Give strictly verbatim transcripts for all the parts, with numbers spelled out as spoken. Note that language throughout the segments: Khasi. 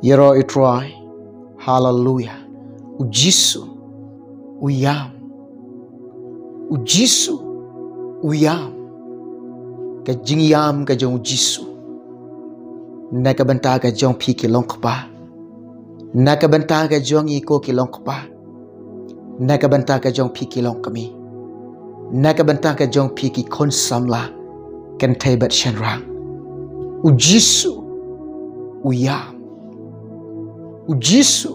Ïaroh ïa u Trai. Haleluya. U Jisu u ïam. U Jisu u ïam. Ka jingïam ka jong u Jisu na ka bynta ka jong phi ki long kpa, na ka bynta ka jong ngi ko ki long kpa, na ka bynta ka jong phi ki long kmie, na ka bynta ka jong phi ki khun samla kynthei bad shynrang. U Jisu u ïam. U Jisu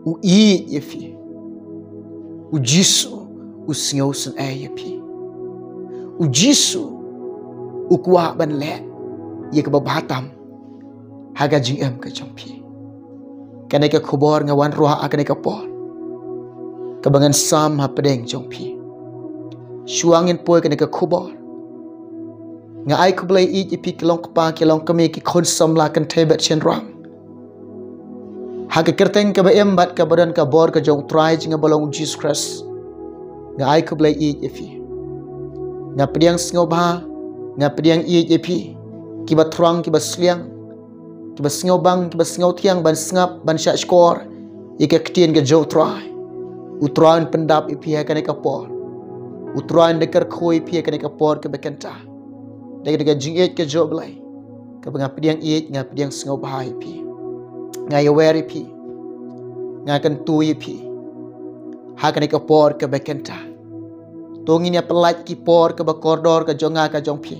u ïeit ïa phi. U Jisu u sngewsynei ïa phi. U Jisu u kwah ban leh ïa kaba bha tam ha ka jingim ka jong phi. Kane ka khubor nga wanrah ha kane ka por kaba ngan sam hapdeng jong phi. Shuwa ngin poi kane ka khubor, nga ai khublei ïeit ïa phi ki long kpa, ki long kmie, ki khun samla kynthei bad shynrang. Ha ka kyrteng kaba im bad kaba don ka bor ka jong u Trai jong nga ba long u Jisu Khrist, nga ai khublei ïeit ïa phi. Nga pdiang sngewbha, nga pdiang ïeit ïa phi, kiba thrang, kiba sliang, kiba sngewbang, kiba sngewthiang ban sngap, ban shahshkor ïa ka ktien ka jong u Trai. U Trai un pyndap ïa phi ha kane ka por. U Trai un da kyrkhu ïa phi ha kane ka por kaba kynta. Da ka jingïeit ka jong u Blei kaba nga pdiang ïeit, nga pdiang sngewbha ïa phi. Nga ïawer ïa phi. Nga kyntu ïa phi ha kane ka por kaba kynta. To ngin ïa pyllait ki por kaba kordor ka jong nga ka jong phi,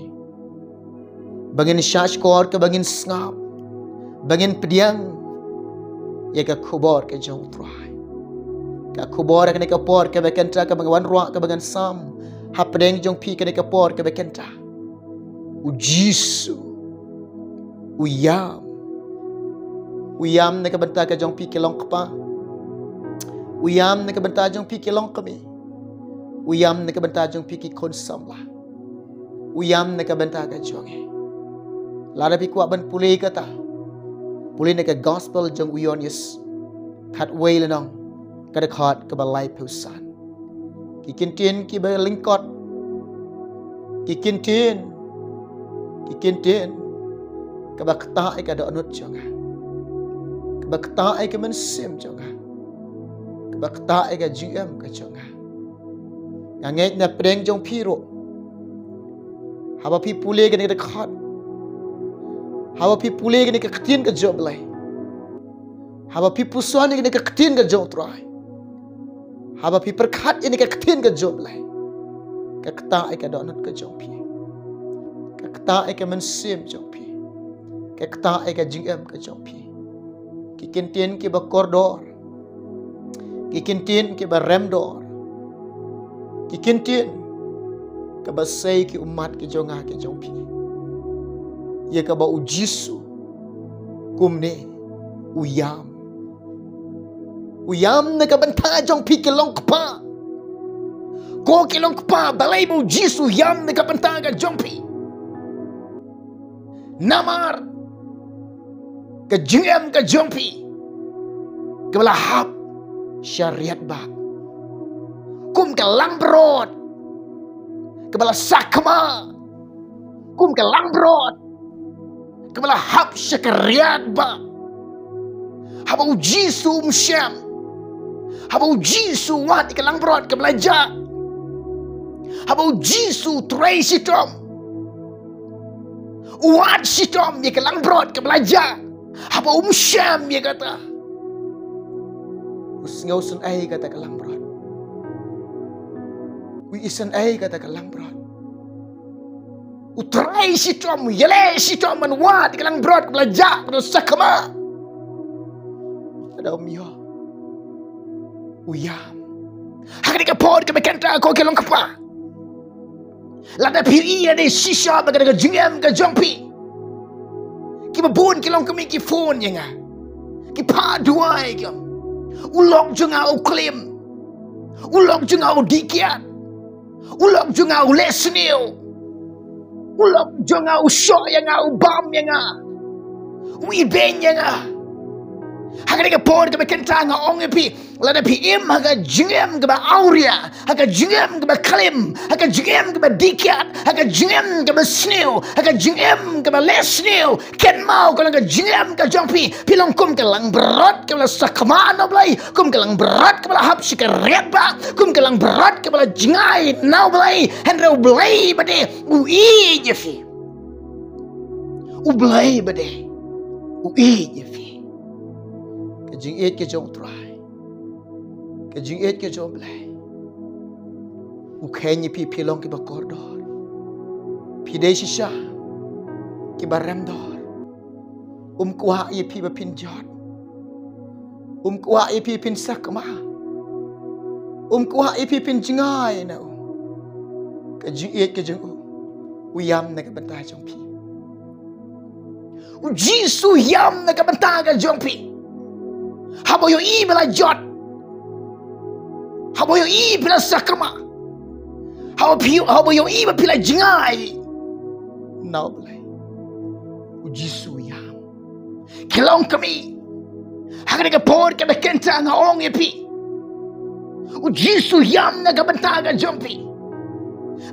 ba ngin shahshkor, kaba ngin sngap, ba ngin pdiang ïa ka khubor ka jong u Trai. Ka khubor ha kane ka por kaba kynta kaba nga wanrah, kaba ngan sam hapdeng jong phi kane ka por kaba kynta. U Jisu u ïam. U ïam na ka bynta ka jong phi ki long kpa. U ïam na ka bynta jong phi ki long kmie. U ïam na ka bynta jong phi ki khun samla. U ïam na ka bynta ka jong ngi. Lada phi kwah ban pule kata, pule na ka gospel jong u Ïoannis khatwei lynnong, ka dkhot kaba laiphew san. Ki kyntien kiba lyngkot. Ki kyntien. Ki kyntien. Kaba ktah ïa ka dohnud jong nga. Kaba ktah ïa ka mynsiem jong nga. Kaba ktah ïa ka jingim ka jong nga. Nga ngeit na pdeng jong phi ruh, haba phi pule kane ka dkhot, haba phi pule kane ka ktien ka jong u Blei, haba phi puson ïa kane ka ktien ka jong u Trai, haba phi pyrkhat ïa kane ka ktien ka jong u Blei, ka ktah ïa ka dohnud ka jong phi. Ka ktah ïa ka mynsiem jong phi. Ka ktah ïa ka jingim ka jong phi. Ki kyntien kiba kordor. Ki kyntien kiba remdor. Ki kyntien kaba sei ki ummat ki jong nga ki jong phi. Ïa kaba u Jisu kumne u ïam. U ïam na ka bynta jong phi ki long kpa. Ko ki long kpa, balei ba u Jisu u ïam na ka bynta ka jong phi? Namar ka jingim ka jong phi kaba la hap sha riat bah. Kum ka langbrot kaba la sakma. Kum ka langbrot kaba la hap sha ka riat bah. Haba u Jisu um shym. Haba u Jisu u wad ïa ka langbrot kaba la jah. Haba u Jisu u trei shitom. U wad shitom ïa ka langbrot kaba la jah. Haba um shym ïa kata, u sngewsynei ïa kata ka langbrot. U isynei ïa kata ka langbrot. U trei shitom, u ïaleh shitom ban wad ïa ka langbrot kaba la jah, kaba la sakma. Lada um ïoh, u ïam. Ha kane ka por kaba kynta ko ki long kpa. Lada phi ïohi ïa kane shisha ba kane ka jingim ka jong phi. Kiba bun ki long kmie ki phone ïa nga. Ki phah duwai ki ong, u lok jong nga u klim. U lok jong nga u dih kiad. U lok jong nga u leh sniew. U lok jong nga u shoh ïa nga, u bam ïa nga. U ibeiñ ïa nga. Ha kane ka por kaba kynta nga ong ïa phi, lada phi im ha ka jingim kaba awria, ha ka jingim kaba klim, ha ka jingim kaba dih kiad, ha ka jingim kaba sniew, ha ka jingim kaba leh sniew, kynmaw ka long ka jingim ka jong phi, phi long kum ka langbrot kaba la sakma na U Blei, kum ka langbrot kaba la hap sha ka riat ba, kum ka langbrot kaba la jngai na U Blei, hynrei U Blei ba dei u ïeit ïa phi. U Blei ba dei u ïeit ïa phi. Ka jingïeit ka jong U Trai, ka jingïeit ka jong U Blei. U kheiñ ïa phi, phi long kiba kordor. Phi dei shisha kiba rem dor. Um kwah ïa phi ba phin jot. Um kwah ïa phi phin sakma. Um kwah ïa phi phin jngai na u. Ka jingïeit ka jong u, u ïam na ka bynta jong phi. U Jisu u ïam na ka bynta ka jong phi. Haba u ïohi ba la jot, haba u ïohi ba la sakma, haba phi, haba u ïohi ba phi la jngai na U Blei, u Jisu u ïam. Ki longkmie, ha kane ka por kaba kynta nga ong ïa phi, u Jisu u ïam na ka bynta ka jong phi.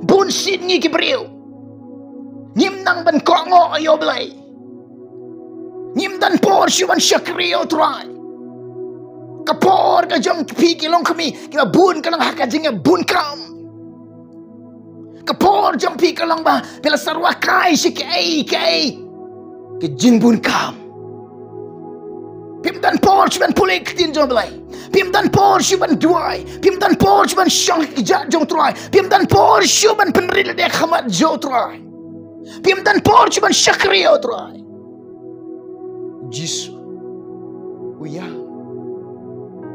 Bun sien ngi ki briew ngim nang ban kohnguh ïa U Blei. Ngim don por shuh ban shakri ïa U Trai. Ka por ka jong phi ki longkmie kiba bun ka long ha ka jingbun kam. Ka por jong phi ka long ba phi la sa rwai kai sha kaei kaei ka jingbun kam. Phim don por shuh ban pule ktien jong U Blei. Phim don por shuh ban duwai. Phim don por shuh ban shong ha ka kjat jong U Trai. Phim don por shuh ban pynrit lade ha khmat jong U Trai. Phim don por shuh ban shakri ïa U Trai. U Jisu u ïam,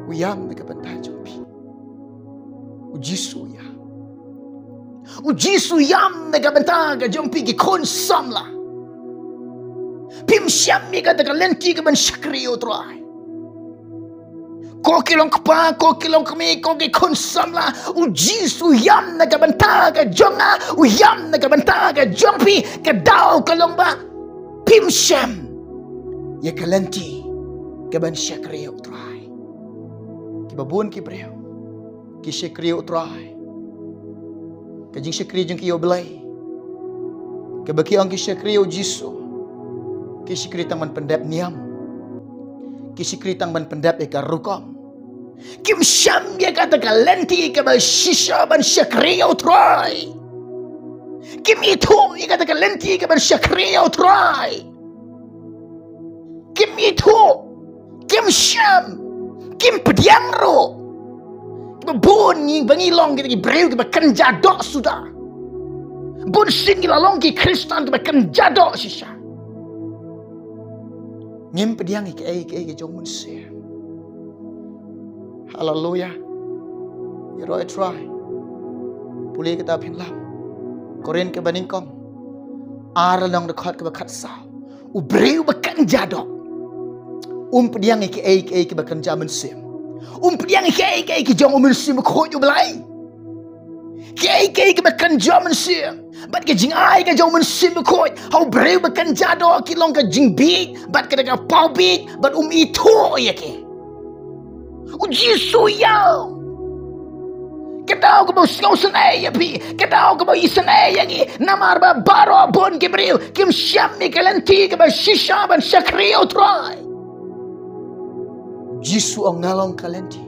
u ïam na ka bynta jong phi. U Jisu u ïam. U Jisu u ïam na ka bynta ka jong phi ki khun samla. Phim shem ïa kata ka lynti kaban shakri ïa U Trai. Ko ki longkpa, ko ki longkmie, ko ki khun samla, u Jisu u ïam na ka bynta ka jong nga, u ïam na ka bynta ka jong phi. Ka daw ka long ba phim shem ïa ka lynti kaban shakri ïa U Trai. Kiba bun ki briew ki shakri ïa U Trai. Ka jingshakri jong ki ïa U Blei, kaba ki ong ki shakri ïa U Jisu, ki shakri tang ban pyndep niam. Ki shakri tang ban pyndep ïa ka rukom. Kim shem ïa kata ka lynti kaba shisha ban shakri ïa U Trai. Kim ithuh ïa kata ka lynti kaban shakri ïa U Trai. Kim ithuh, kim shem, kim pdiang ruh. Kiba bun ngi, ba ngi long kita ki briew kiba kynja doh suda. Bun sien ngi la long ki Khristan kiba kynja doh shisha. Ngim pdiang ïa kaei kaei ka jong U Mynsiem. Haleluya. Ïaroh ïa U Trai. Pule kata phin lap. Korinth kaba nyngkong, ar lynnong, dkhot kaba khatsaw. U briew ba kynja doh um pdiang ïa kaei kaei kiba kynja mynsiem. Um pdiang ïa kaei kaei ki jong U Mynsiem Bakhuid U Blei. Kaei kaei kiba kynja mynsiem bad ka jingai ka jong U Mynsiem Bakhuid ha u briew ba kynja doh ki long ka jingbieit bad kata ka paw bieit bad um ithuh ïa ki. U Jisu u ïam. Ka daw kaba u sngewsynei ïa phi, ka daw kaba u isynei ïa ngi, namar ba baroh bun ki briew kim shem ïa ka lynti kaba shisha ban shakri ïa U Trai. U Jisu u ong, nga long ka lynti,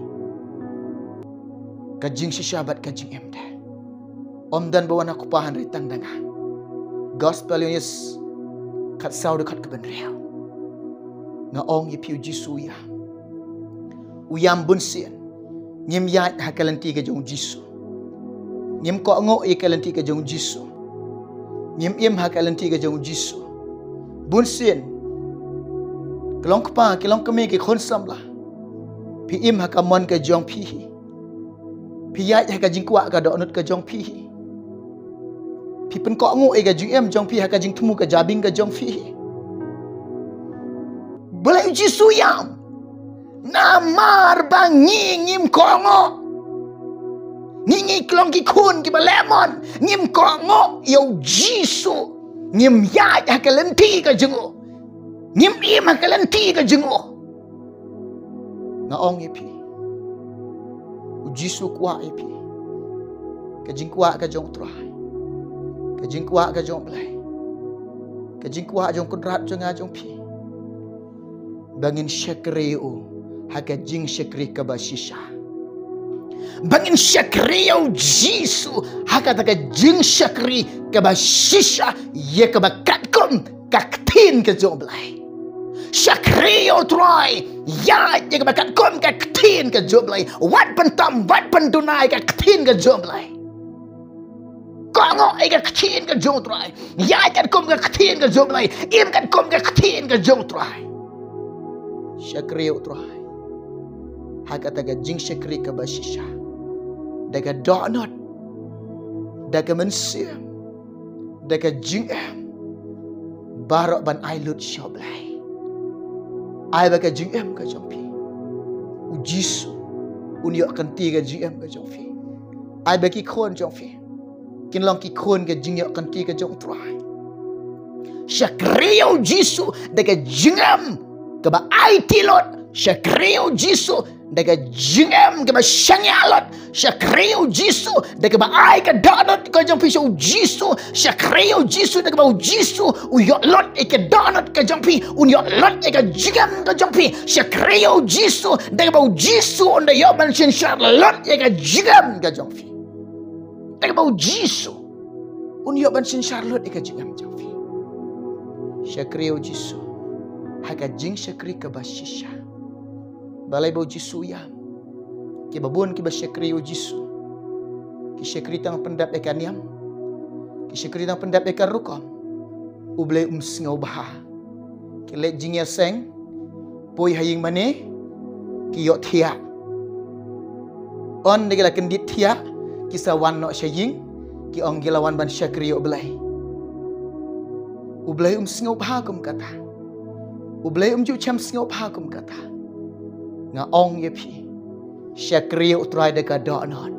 ka jingshisha bad ka jingim te. Ym don ba wan ha U Kpa hynrei tang da nga. Gospel Ïoannis khatsaw, dkhot kaba hynriew. Nga ong ïa phi, U Jisu u ïam. U ïam bun sien. Ngim ïaid ha ka lynti ka jong U Jisu. Ngim kohnguh ïa ka lynti ka jong U Jisu. Ngim im ha ka lynti ka jong U Jisu. Bun sien ki longkpa, ki longkmie, ki khun samla, phi im ha ka mon ka jong phi hi. Phi ïaid ha ka jingkwah ka dohnud ka jong phi hi. Phi pynkohnguh ïa ka jingim jong phi ha ka jingthmu ka jabieng ka jong phi hi. Balei U Jisu u ïam? Namar ba ngi ngim kohnguh. Ngi, ngi ki long ki khun kiba leh mon, ngim kohnguh ïa U Jisu. Ngim ïaid ha ka lynti ka jong u. Ngim im ha ka lynti ka jong u. Nga ong ïa phi, u Jisu u kwah ïa phi. Ka jingkwah ka jong u Trai, ka jingkwah ka jong u Blei, ka jingkwah jong u Kynrad jong nga jong phi, ba ngin shakri ïa u ha ka jingshakri kaba shisha. Ba ngin shakri ïa u Jisu ha kata ka jingshakri kaba shisha, ïa kaba katkum ka ktien ka jong u Blei. Shakri ïa u Trai ïa, ïa kaba katkum ka ktien ka jong u Blei. Wat pyntam, wat pynduna ïa ka ktien ka jong u Blei. Kohnguh ïa ka ktien ka jong u Trai. Ïa katkum ka ktien ka jong u Blei. Im katkum ka ktien ka jong u Trai. Shakri ïa u Trai ha kata ka jingshakri kaba shisha, da ka dohnud, da ka mynsiem, da ka jingim baroh ban ai lut sha u Blei. Ai ba ka jingim ka jong phi, u Jisu un ïoh kynti ka jingim ka jong phi. Ai ba ki khun jong phi kin long ki khun ka jingïoh kynti ka jong u Trai. Shakri ïa u Jisu da ka jingim kaba aiti lut. Shakri ïa u Jisu da ka jingim kaba shaniah lut. Shakri ïa u Jisu da kaba ai ka dohnud ka jong phi sha u Jisu. Shakri ïa u Jisu da kaba u Jisu u ïoh lut ïa ka dohnud ka jong phi, un ïoh lut ïa ka jingim ka jong phi. Shakri ïa u Jisu da kaba u Jisu un da ïoh ban synshar lut ïa ka jingim ka jong phi. Da kaba u Jisu un ïoh ban synshar lut ïa ka jingim jong phi. Shakri ïa u Jisu ha ka jingshakri kaba shisha. Balei ba u Jisu u ïam? Kiba bun kiba shakri ïa u Jisu ki shakri tang pyndep ïa ka niam, ki shakri tang pyndep ïa ka rukom. U Blei um sngewbha. Ki leit jingïaseng, poi ha ïing mane, ki ïoh thiah. Ynda ki la kyndit thiah, ki sa wan noh sha ïing, ki ong ki la wan ban shakri ïa u Blei. U Blei um sngewbha kum kata. U Blei um ju shem sngewbha kum kata. Nga ong ïa phi, shakri ïa u Trai da ka dohnud.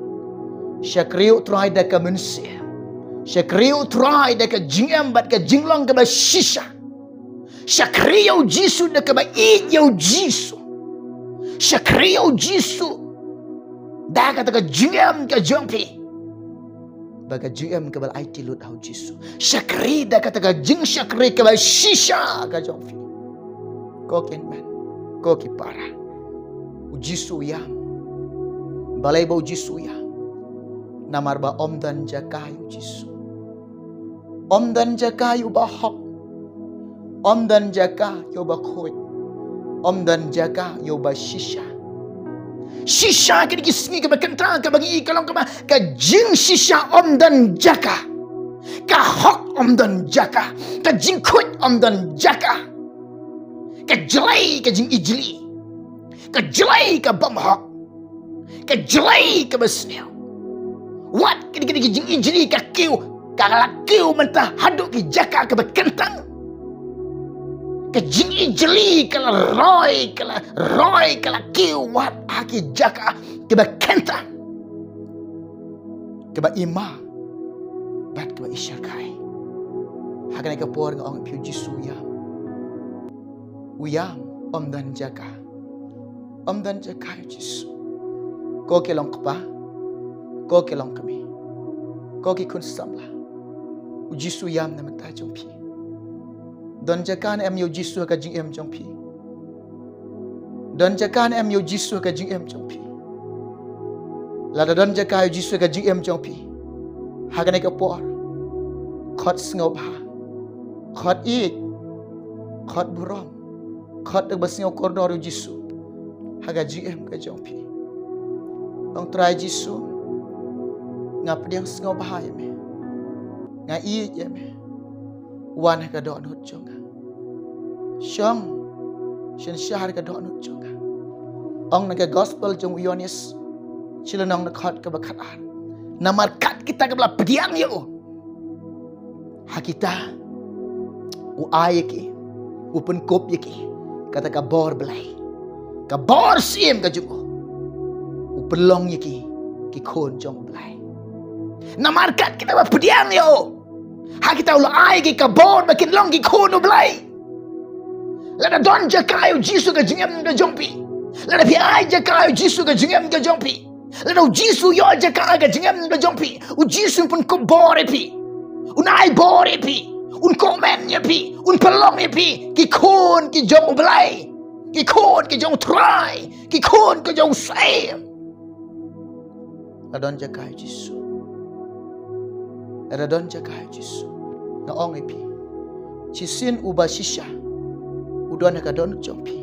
Shakri ïa u Trai da ka mynsiem. Shakri ïa u Trai da ka jingim bad ka jinglong kaba shisha. Shakri ïa u Jisu da kaba ïeit ïa u Jisu. Shakri ïa u Jisu da kata ka jingim ka jong phi, ba ka jingim kaba la aiti lut ha u Jisu. Shakri da kata ka jingshakri kaba shisha ka jong phi. Ko ki hynmen, ko ki para, u Jisu u ïam. Balei ba u Jisu u ïam? Namar ba ym don jaka ïa u Jisu. Ym don jaka ïa uba hok. Ym don jaka ïa uba khuid. Ym don jaka ïa uba shisha. Shisha kine ki sngi kaba kynta kaba ngi i ka long kaba ka jingshisha ym don jaka. Ka hok ym don jaka. Ka jingkhuid ym don jaka. Ka jlei ka jingijli. Ka jlei ka bym hok. Ka jlei kaba sniew. Wat kine kine ki jingijli ka kiew, ka la kiew mynta haduh ki jaka kaba kyntang. Ka jingijli ka la roi, ka la roi, ka la kiew wat ha ki jaka kaba kyntang, kaba i ma bad kaba i shyrkhei. Ha kane ka por nga ong ïa phi, u Jisu u ïam. U ïam, ym don jaka. Ym don jaka ïa u Jisu. Ko ki long kpa, ko ki long kmie, ko ki khun samla, u Jisu u ïam na bynta jong phi. Don jaka ne em ïa u Jisu ha ka jingim jong phi? Don jaka ne em ïa u Jisu ha ka jingim jong phi? Lada don jaka ïa u Jisu ha ka jingim jong phi, ha kane ka por, khot sngewbha, khot ïeit, khot burom, khot da kaba sngew kordor ïa u Jisu ha ka jingim ka jong phi. Ong, Trai Jisu, nga pdiang sngewbha ïa me. Nga ïeit ïa me. Wan ha ka dohnud jong nga. Shong, shon shah ha ka dohnud jong nga. Ong na ka gospel jong u Ïoannis, shi lynnong na ka dkhot kaba khatar. Namar kat kita kiba la pdiang ïa u, ha kita u ai ïa ki, u pynkup ïa ki kata ka bor Blei, ka bor syiem ka jong u, u pynlong ïa ki ki khun jong u Blei. Namar kat kita ba pdiang ïa u, ha kita u la ai ïa ki ka bor ba kin long ki khun u Blei. Lada don jaka ïa u Jisu ha ka jingim ka jong phi, Lada phi ai jaka ïa u Jisu ka jingim ka jong phi, lada u Jisu ïoh jaka ka jingim ka jong phi, u Jisu un pynkup bor ïa phi, un ai bor ïa phi, un kmen ïa phi, un pynlong ïa phi ki khun ki jong U Blei, ki khun ki jong U Trai, ki khun ki jong U Syiem. La don jaka ïa u Jisu. La don jaka ïa u Jisu. Nga ong ïa phi, shisien uba shisha u don ha ka dohnud jong phi,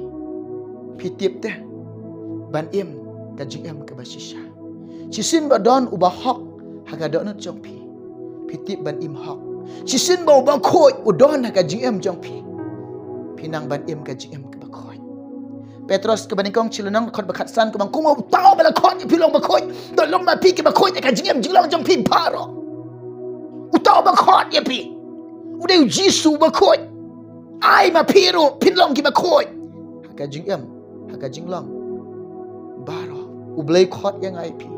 phi tip te ban im ka jingim kaba shisha. Shisien ba don uba hok ha ka dohnud jong phi, phi tip ban im hok. Shisien ba uba khuid u don ha ka jingim jong phi, phi nang ban im ka jingim kaba khuid. Petros kaba nyngkong, shi lynnong, dkhot ba khatsan, kaba ong, kumno uta uba la khot ïa phi long bakhuid, to long ma phi kiba khuid ha ka jingim jinglong jong phi baroh. Uta uba khot ïa phi u dei u Jisu uba khuid. Ai ma phi ruh phin long kiba khuid ha ka jingim, ha ka jinglong baroh. U Blei khot ïa nga ïa phi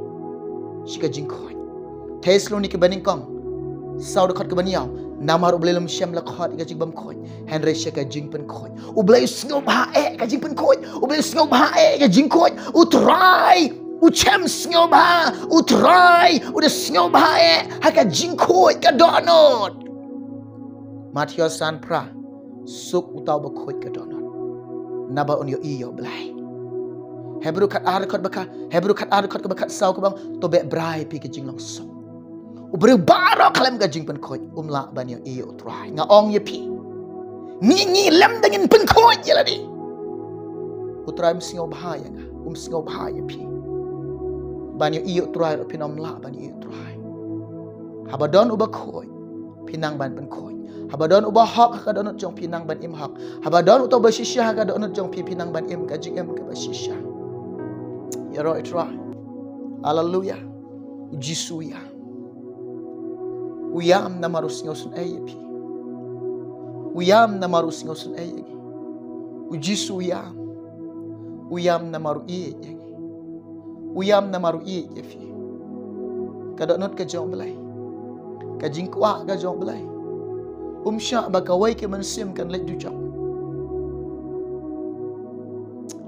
sha ka jingkhuid. Thessaloni kaba nyngkong, saw, dkhot kaba hynñiew, namar U Blei lymshem la khot ïa ka jingbymkhuid, hynrei sha ka jingpynkhuid. U Blei u sngewbha eh ka jingpynkhuid. U Blei u sngewbha eh ka jingkhuid. U Trai u shem sngewbha. U Trai u da sngewbha eh ha ka jingkhuid ka dohnud. Mathaios san phra, suk uta uba khuid ka dohnud, naba un ïohi ïa U Blei. Hebru khatar, dkhot ba kha, Hebru khatar, dkhot kaba khatsaw, kaba ong, to beh brai phi ka jinglong suk. U briew baroh khlem ka jingpynkhuid um lah ban ïohi ïa U Trai. Nga ong ïa phi, ngi, ngi lem da ngin pynkhuid ïa lade, U Trai um sngewbha ïa nga, um sngewbha ïa phi. Ban ïohi ïa U Trai ruh phin ym lah ban ïohi ïa U Trai. Haba don uba khuid, phi nang ban pynkhuid. Haba don uba hok ha ka dohnud jong phi, nang ban im hok. Haba don uta uba shisha ha ka dohnud jong phi, phi nang ban im ka jingim kaba shisha. Ïaroh ïa U Trai. Haleluia. U Jisu u ïam. U ïam namar u sngewsynei ïa phi. U ïam namar u sngewsynei ïa ngi. U Jisu u ïam. U ïam namar u ïeit ïa ngi. U ïam namar u ïeit ïa phi. Ka dohnud ka jong U Blei, ka jingkwah ka jong U Blei, um shah ba kawei ka mynsiem kan leit dujok.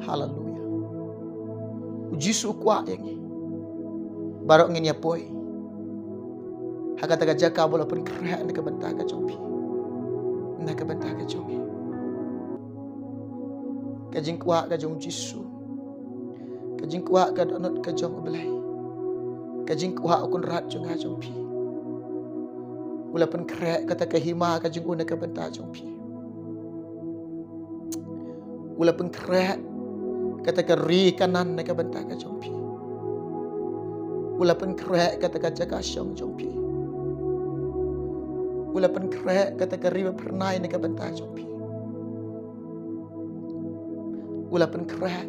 Haleluia. U Jisu u kwah ïa ngi baroh ngin ïa poi ha kata ka jaka ba u la pynkhreh na ka bynta ka jong phi, na ka bynta ka jong ngi. Ka jingkwah ka jong U Jisu, ka jingkwah ka dohnud ka jong U Blei, ka jingkwah U Kynrad jong nga jong phi. U la pynkhreh kata ka hima ka jong u na ka bynta jong phi. U la pynkhreh kata ka ri Kanaan na ka bynta ka jong phi. U la pynkhreh kata ka jaka shong jong phi. U la pynkhreh kata ka ri baphyrnai na ka bynta jong phi. U la pynkhreh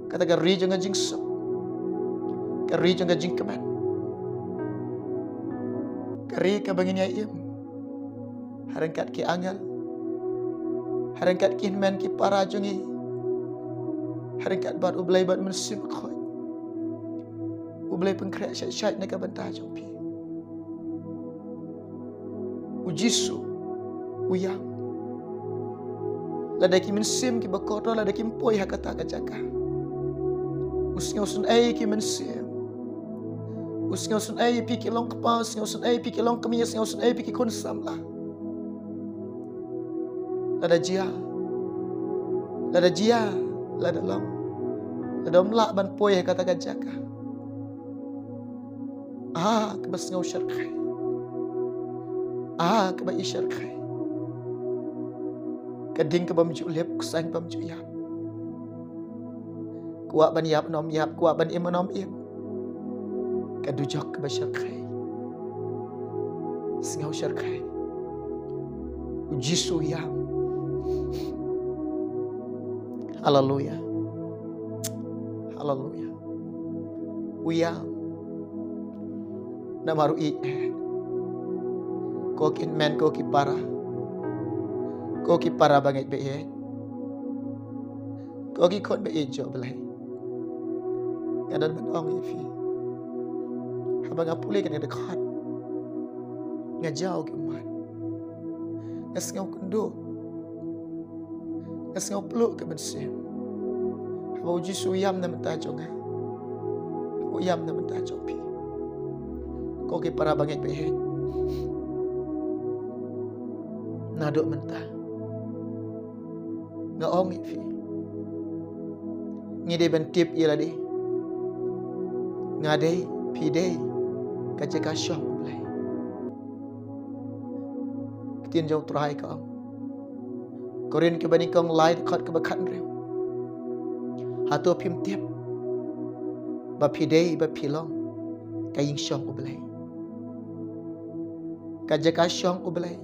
kata ka ri jong ka jingsuk, ka ri jong ka jingkmen, ka ri kaba ngin ïa im ha ryngkat ki angel, ha ryngkat ki hynmen ki para jong ngi, ha ryngkat bad U Blei bad U Mynsiem Bakhuid. U Blei pynkhreh shait shait na ka bynta jong phi. U Jisu u ïam. Lada ki mynsiem kiba kordor, lada kim poi ha kata ka jaka, u sngewsynei ki mynsiem. U sngewsynei phi ki long kpa, u sngewsynei phi ki long kmie, u sngewsynei phi ki khun samla. Lada jia, lada jia, lada long, lada ym lah ban poi ha kata ka jaka, ah, kaba sngew shyrkhei, ah, kaba i shyrkhei. Ka ding kaba ym ju lip, ka saiñ ba ym ju ïap. Kwah ban ïap ne ym ïap, kwah ban im ne ym im. Ka dujok kaba shyrkhei. Sngew shyrkhei. U Jisu u ïam. Haleluia. Haleluia. U ïam. Namar u ïeit eh. Ko ki hynmen, ko ki para, ko ki para bangeit ba ïeit, ko ki khun ba ïeit jong U Blei. Nga don ban ong ïa phi, haba nga pule kane ka dkhot, nga jaw ki ummat. Nga sngew kynduh. Nga sngew pluh ka mynsiem. Ba u Jisu u ïam na bynta jong nga, u ïam na bynta jong phi. Ko ki para bangeit ba ïeit, naduh mynta nga ong ïa phi, ngi dei ban tip ïa lade. Nga dei, phi dei ka jaka shong U Blei. Ktien jong U Trai ka ong, Korinth kaba nyngkong lai, dkhot kaba khathynriew, hato phim tip ba phi dei, ba phi long ka ïing shong U Blei? Ka jaka shong U Blei.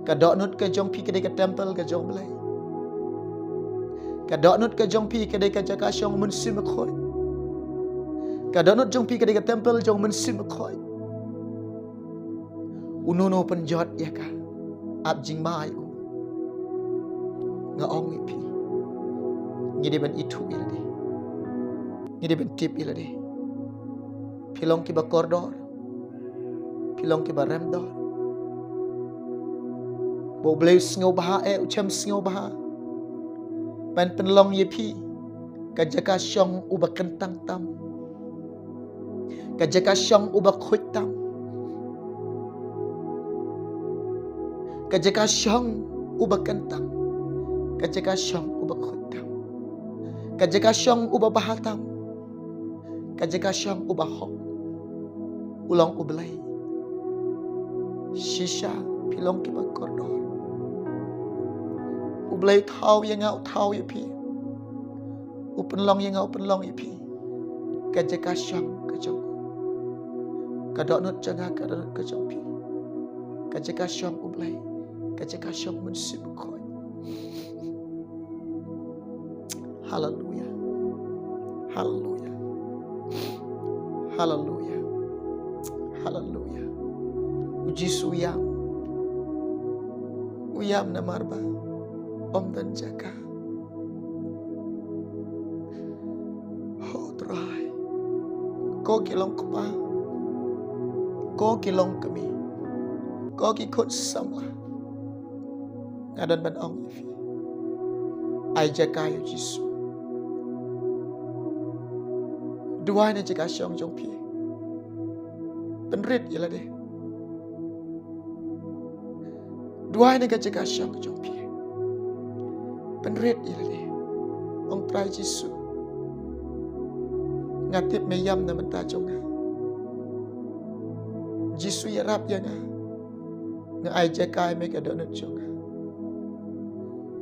Ka dohnud ka jong phi ka dei ka temple ka jong U Blei. Ka dohnud ka jong phi ka dei ka jaka shong U Mynsiem Bakhuid. Ka dohnud jong phi ka dei ka temple jong U Mynsiem Bakhuid. Uno uno u pynjot ïa ka, ap jingma ïa u. Nga ong ïa phi, ngi dei ban ithuh ïa lade, ngi dei ban tip ïa lade. Phi long kiba kordor, phi long kiba rem dor. Ba U Blei u sngewbha, eh, u shem sngewbha ban pynlong ïa phi ka jaka shong uba kyntang tam, ka jaka shong uba khuid tam, ka jaka shong uba kyntang, ka jaka shong uba khuid tam, ka jaka shong uba bha tam, ka jaka shong uba hok. U long U Blei. Shisha phi long kiba kordor. U Blei u thaw ïa nga, u thaw ïa phi. U pynlong ïa nga, u pynlong ïa phi ka jaka shong ka jong u. Ka dohnud jong nga, ka dohnud ka jong phi, ka jaka shong U Blei, ka jaka shong U Mynsiem Bakhuid. Haleluya. Haleluya. Haleluya. Haleluya. U Jisu u ïam. U ïam namar ba ym don jaka. Ho Trai. Ko ki long kpa, ko ki long kmie, ko ki khun samla, nga don ban ong ïa phi, ai jaka ïa U Jisu. Duwai na jaka shong jong phi. Pynrit ïa lade. Duwai na ka jaka shong jong phi. Pynrit ïa lade. Ong, Trai Jisu, nga tip me ïam na bynta jong nga. Jisu, ïarap ïa nga. Nga ai jaka ïa me ka dohnud jong nga.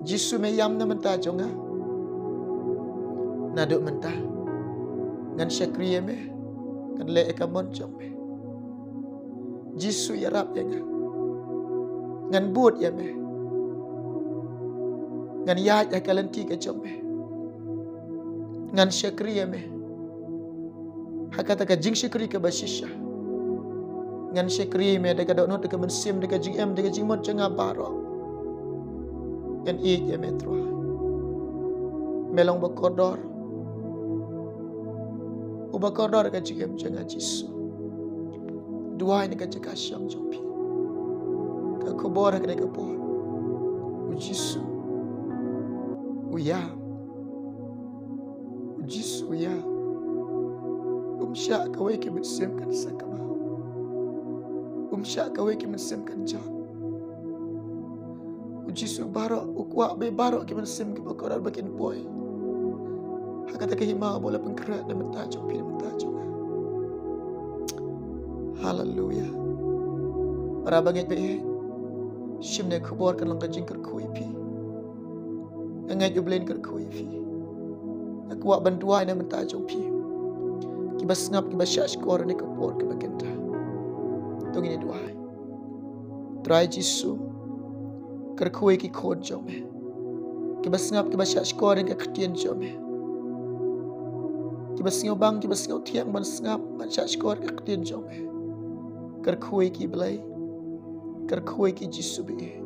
Jisu, me ïam na bynta jong nga. Naduh mynta ngan shakri ïa me, ngan leh ïa ka mon jong me. Jisu, ïarap ïa nga. Ngan bud ïa me. Ngan ïaid ha ka lynti ka jong me. Ngan shakri ïa me ha kata ka jingshakri kaba shisha. Ngan shakri ïa me da ka dohnud, da ka mynsiem, da ka jingim, da ka jingmut jong nga baroh. Ngan ïeit ïa me, Trai. Me long ba kordor, uba kordor ka jingim jong nga, Jisu. Duwai na ka jaka shong jong phi. Ka khubor ha kane ka por, u Jisu u ïam. U Jisu u ïam. Um shah kawei ki mynsiem kan sakma. Um shah kawei ki mynsiem kan jot. U Jisu baroh u kwah ba baroh ki mynsiem kiba kordor ba kin poi ha kata ka hima ba u la pynkhreh na bynta jong phi, na bynta jong nga. Haleluya. Para bangeit ba ïeit, shim ne khubor kan long ka jingkyrkhu ïa phi. Nga ngeit U Blei un kyrkhu ïa phi. Nga kwah ban duwai na bynta jong phi kiba sngap, kiba shah shkor ha kane ka por kaba kynta. To ngin ïa duwai. Trai Jisu, kyrkhu ïa ki khun jong me kiba sngap, kiba shah shkor ïa ka ktien jong me, kiba sngewbang, kiba sngewthiang ban sngap, ban shah shkor ïa ka ktien jong me. Kyrkhu ïa ki, Blei. Kyrkhu ïa ki, Jisu ba ïeit.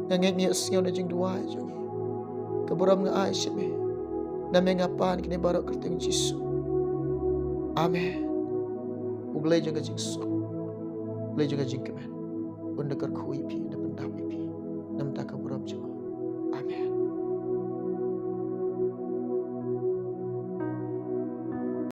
Nga ngeit me ïohsngew na jingduwai jong ngi. Ka burom nga ai sha me. Na me nga pan kine baroh kyrteng Jisu. Amen. U Blei jong ka jingsuk, U Blei jong ka jingkmen, un da kyrkhu ïa phi, un da pyndap ïa phi na bynta ka burom jong u.